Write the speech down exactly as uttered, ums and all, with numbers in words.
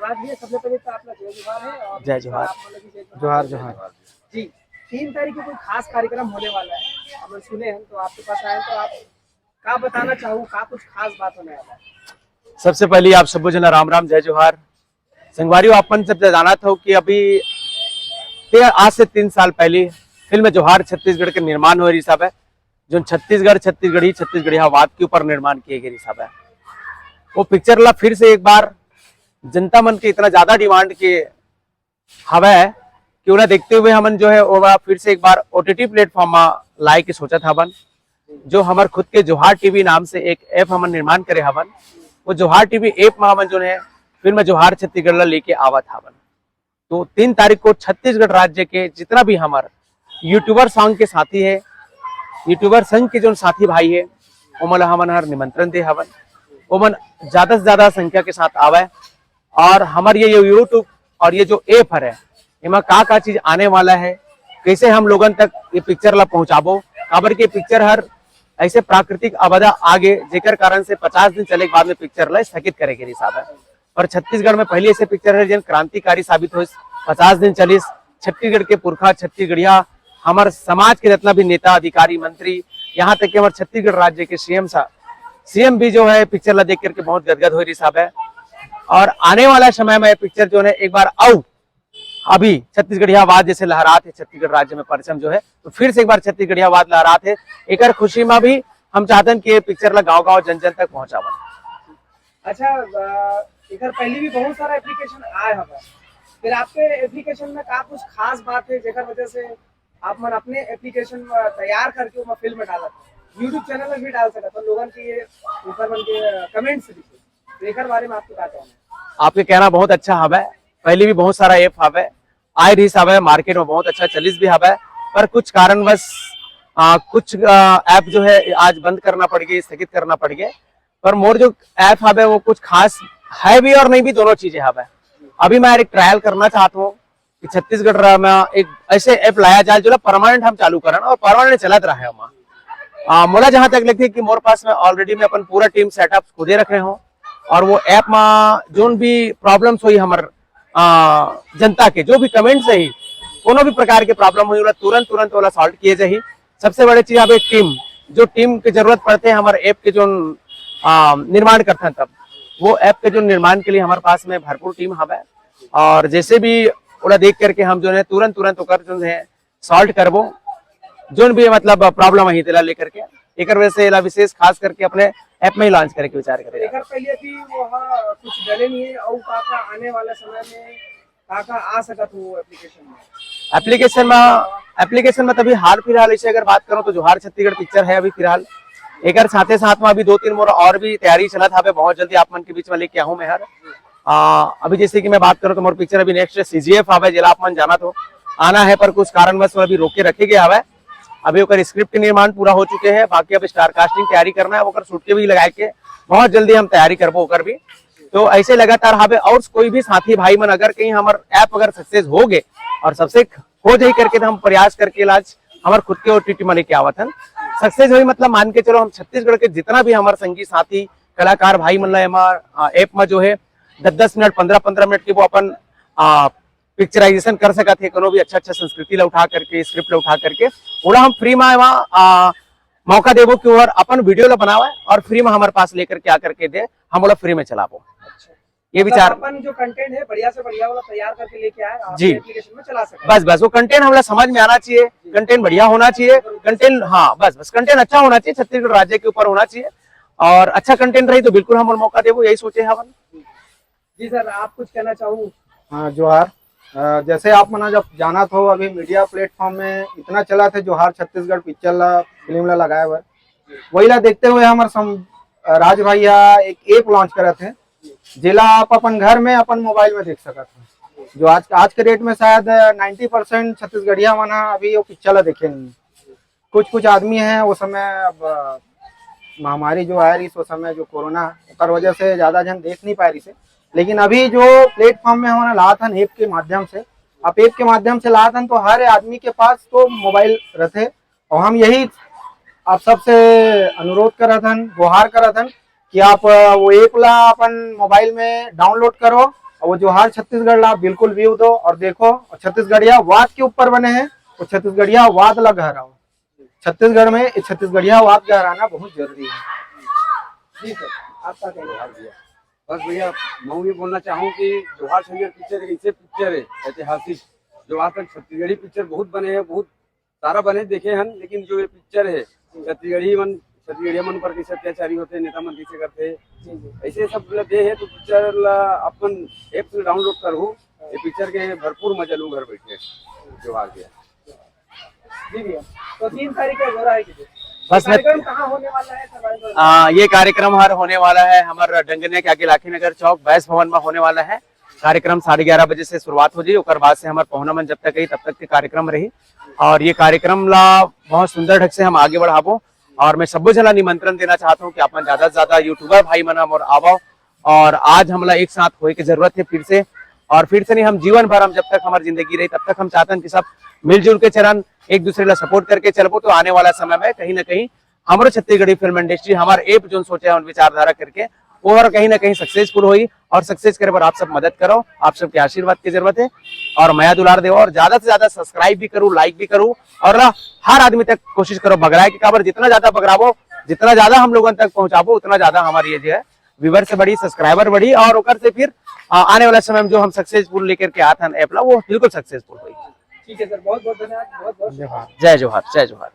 बात ये सबसे पहले तो आपका जय जोहार है और जय जोहार। आप मतलब कि जय जोहार। जोहार जोहार। जी, तीन तारीख को कोई खास कार्यक्रम होने वाला है, हम सुने हैं तो आपके पास आए तो आप का बताना चाहू का कुछ खास बात होने वाला है? सबसे पहले आप सबो जना राम राम जय जोहार। संगवारी हो, अपन सब जानत हो कि अभी ते आज से तीन साल पहले फिल्म जोहार छत्तीसगढ़ के निर्माण हो रही सब है, जो छत्तीसगढ़ छत्तीसगढ़ी छत्तीसगढ़ियावाद के ऊपर निर्माण किए गए रही सब है। वो पिक्चर ला फिर से एक बार जनता मन के इतना ज्यादा डिमांड के हवय कि ओला देखते हुए हमन जो है ओला फिर से एक बार ओटीटी प्लेटफॉर्म में लाए के सोचत हवन। जो हमर खुद के जोहार टीवी नाम से एक ऐप हमन निर्माण करे हवन, वो जोहार टीवी ऐप में हमन जो है फिल्म जोहार छत्तीसगढ़ ला लेके आवत हवन। तो तीन तारीख को छत्तीसगढ़ राज्य के जितना भी हमर यूट्यूबर संघ के साथी है, यूट्यूबर संघ के जो साथी भाई है, ओमन ला हमन हर निमंत्रण दे हवन, ओमन ज्यादा से ज्यादा संख्या के साथ आवे। और हमर ये, ये यूट्यूब और ये जो ऐप हर है, एमा का का चीज आने वाला है, कैसे हम लोगन तक ये पिक्चर ला पहुंचाबो, काबर के पिक्चर हर ऐसे प्राकृतिक आपदा आगे, जेकर कारण से पचास दिन चले के बाद में पिक्चर ला स्थगित करे के हिसाब है। पर छत्तीसगढ़ में पहली ऐसे पिक्चर है जेन क्रांतिकारी साबित होइस, पचास दिन चलिस। छत्तीसगढ़ के पुरखा छत्तीसगढ़िया, हमर समाज के जितना भी नेता अधिकारी मंत्री, यहाँ तक कि हमर छत्तीसगढ़ राज्य के सीएम सा सीएम भी जो है पिक्चर ला देख करके बहुत गदगद हो रही साहब है। और आने वाला समय में पिक्चर जो है एक बार आऊ अभी छत्तीसगढ़ियावाद जैसे लहरात है छत्तीसगढ़ राज्य में परचम जो है, तो फिर से एक बार छत्तीसगढ़ियावाद लहरात है। एकर खुशी में भी हम चाहतन कि ये पिक्चर ला गांव गांव जन जन तक पहुंचावन। अच्छा, अ, एकर पहले भी बहुत सारा एप्लीकेशन आए हवे, फिर आपके एप्लीकेशन में का कुछ खास बात है जेकर वजह से आप मन अपने एप्लीकेशन में तैयार करके ओमा फिल्म डालत हो, यूट्यूब चैनल में भी डाल सकत हो, लोगन के ऊपर मन के कमेंट्स भी, तो एकर बारे में आपको का कहना है? आपके कहना बहुत अच्छा हवे। पहले भी बहुत सारा ऐप हवे, आए रही हवे मार्केट में, बहुत अच्छा चलिस भी हवे, पर कुछ कारणवश आ, कुछ ऐप जो है आज बंद करना पड़ गई, स्थगित करना पड़ गया। पर मोर जो ऐप हवे वो कुछ खास है भी और नहीं भी, दोनों चीजें हवे। अभी मैं एक ट्रायल करना चाहता हूँ कि छत्तीसगढ़ रा-, में एक ऐसे ऐप लाया जाए जो परमानेंट हम चालू करन और परमानेंट चलत रहे हम। आ, मोला जहां तक लगथे कि मोर पास में ऑलरेडी मैं अपन पूरा टीम सेटअप खुदे रखे हूँ और वो ऐप में जोन भी प्रॉब्लम्स होई हमर आ, जनता के जो भी कमेंट्स है, कोनो भी प्रकार के प्रॉब्लम होई, ओला तुरंत तुरंत ओला सॉल्व किए जाही। सबसे बड़े चीज अब एक टीम, जो टीम के जरूरत पड़ते हैं हमारे ऐप के जो आ, निर्माण करते हैं, तब वो ऐप के जो निर्माण के लिए हमारे पास में भरपूर टीम हवे और जैसे भी ओला देख करके हम जो है तुरंत तुरंत ओकर जो है सॉल्व करबो, जोन भी मतलब प्रॉब्लम है तेला लेकर के। एकर वजह से एला विशेष खास करके अपने ऐप में ही लॉन्च करे के विचार करे। एकर पहले भी वो, हाँ, कुछ डले नहीं है और का का आने वाला समय में का का आ सकत हो एप्लीकेशन में? एप्लीकेशन में, एप्लीकेशन में तभी हाल फिलहाल इसे अगर बात करूँ तो जोहार छत्तीसगढ़ पिक्चर है अभी फिलहाल। एकर साथे साथ में अभी दो तीन मोर और भी तैयारी चलत हवे, बहुत जल्दी आप मन के बीच में लेके आहूँ मैं हर। आ, अभी जैसे कि मैं बात करूँ तो मोर पिक्चर अभी नेक्स्ट सीजीएफ आवे, जेला आप मन जानत हो आना है, पर कुछ कारणवश अभी रोक के रखे गए हवे। अभी ओकर स्क्रिप्ट निर्माण पूरा हो चुके हैं, बाकी अब स्टार कास्टिंग तैयारी करना है, ओकर शूट के भी लगाए के बहुत जल्दी हम तैयारी करबो ओकर भी। तो ऐसे लगातार हवे और कोई भी साथी भाई मन अगर कहीं हमर ऐप अगर सक्सेस हो गए और सबसे हो जाही करके तो हम प्रयास करके आज हमर खुद के ओटीटी में लेके आवत हन। सक्सेस होई मतलब मान के चलो हम छत्तीसगढ़ के जितना भी हमर संगी साथी कलाकार भाई मन ला एमा, आ, ऐप में जो है दस दस मिनट, पंद्रह पंद्रह मिनट के वो अपन, आ, पिक्चराइजेशन कर सकत हे, कोनो भी अच्छा अच्छा संस्कृति ला उठा करके, स्क्रिप्ट ला उठा करके, ओला हम फ्री में एमा, आ, मौका देबो कि ओहर अपन वीडियो ला बनावे और फ्री में हमर पास लेकर के आकर के दे, हम ओला फ्री में चलाबो। ये मतलब विचार अपन जो कंटेंट है बढ़िया से बढ़िया वाला तैयार करके लेके आए, आप जी। एप्लीकेशन में चला सकते हैं। बस बस वो कंटेंट हमला समझ में आना चाहिए, कंटेंट बढ़िया होना चाहिए, कंटेंट, हाँ, बस बस कंटेंट अच्छा होना चाहिए, छत्तीसगढ़ राज्य के ऊपर होना चाहिए। और अच्छा कंटेंट रही तो बिल्कुल हम मौका देबो, यही सोचे हवन। जी सर, आप कुछ कहना चाहू? हाँ, जोहार। अ, जैसे आप मन जब जानत हो, अभी मीडिया प्लेटफॉर्म में इतना चलत हे जोहार छत्तीसगढ़ पिक्चर ला, फिल्म ला लगाए बर, वही ला देखते हुए हमर सम-, अ, राज भाई ह एक ऐप लॉन्च करत हे, जेला आप अपन घर में अपन मोबाइल में देख सकत हो। जो आज आज के डेट में शायद नाइन्टी परसेंट छत्तीसगढ़िया मन ह अभी वो पिक्चर ला देखे नहीं। कुछ कुछ आदमी हैं, वो समय अब, अ, महामारी जो आए रहिस, वो समय जो कोरोना, ओकर वजह से ज्यादा झन देख नहीं पाए रहिस हे। लेकिन अभी जो प्लेटफॉर्म में हमन लात हन ऐप के माध्यम से, आप ऐप के माध्यम से लात हन तो हर आदमी के पास तो मोबाइल रहते। और हम यही आप सबसे अनुरोध करत हन, गुहार करत हन कि आप, अ, वो ऐप ला अपन मोबाइल में डाउनलोड करो और वो जोहार छत्तीसगढ़ ला बिल्कुल view दो और देखो, और छत्तीसगढ़िया वाद के ऊपर बने हैं, तो छत्तीसगढ़िया वाद ला गहराओ। छत्तीसगढ़ में ये छत्तीसगढ़िया वाद गहराना बहुत जरूरी है। जी सर, आपका क्या कहना है? बस भैया, मैं ये बोलना चाहूँ कि जोहार छत्तीसगढ़ पिक्चर एक ऐसे पिक्चर है ऐतिहासिक, जो आज तक छत्तीसगढ़ी पिक्चर बहुत बने हैं, बहुत सारा बने देखे हन, लेकिन जो ये पिक्चर है छत्तीसगढ़ी मन, छत्तीसगढ़िया मन पर कैसे अत्याचारी होते, नेता मन कैसे करते, जी जी। ऐसे सब ला दे है, तो पिक्चर ला अपन ऐप से डाउनलोड करहू, ये पिक्चर के भरपूर मजा लू घर बैठे। जोहार भैया। जी भैया, तो तीन तारीख का हो रहा है कि बस मैं कार्यक्रम कहाँ होने वाला है सर? आ, ये कार्यक्रम हर होने वाला है हमार डंगनिया के आगे लाखी नगर चौक बैस भवन में होने वाला है। कार्यक्रम साढ़े ग्यारह बजे से शुरुआत हो जाई, ओकर बाद से हमार पहुना मन जब तक आई तब तक के कार्यक्रम रही। और ये कार्यक्रम ला बहुत सुंदर ढंग से हम आगे बढ़ाबो। और मैं सब्बो झन ला निमंत्रण देना चाहता हूँ कि अपन ज्यादा से ज्यादा यूट्यूबर भाई मन हमर आवो। और आज हमला एक साथ होए के जरूरत है फिर से, और फिर से नहीं, हम जीवन भर, हम जब तक हमारी जिंदगी रही तब तक हम चाहतन कि सब मिलजुल के चलन, एक दूसरे ला सपोर्ट करके चलबो, तो आने वाला समय में कहीं ना कहीं हमरो छत्तीसगढ़ी फिल्म इंडस्ट्री, हमार एप जोन सोचे है उन विचारधारा करके, वो हर कहीं ना कहीं सक्सेसफुल होई। और सक्सेस करे बर आप सब मदद करो, आप सबके आशीर्वाद की जरूरत है। और मया दुलार देवो और ज्यादा से ज्यादा सब्सक्राइब भी करू, लाइक भी करू, और ना हर आदमी तक कोशिश करो बगराए के, काबर जितना ज्यादा बगराबो, जितना ज्यादा हम लोगन तक पहुंचाबो, उतना ज्यादा हमारी ये जो है व्यूअर्स बढ़ी, सब्सक्राइबर बढ़ी, और ओकर से फिर आ, आने वाला समय में जो हम सक्सेसफुल लेकर के आत हन एप ला, वो बिल्कुल सक्सेसफुल होई। ठीक है सर, बहुत बहुत धन्यवाद, बहुत बहुत जय जोहार, जय जोहार।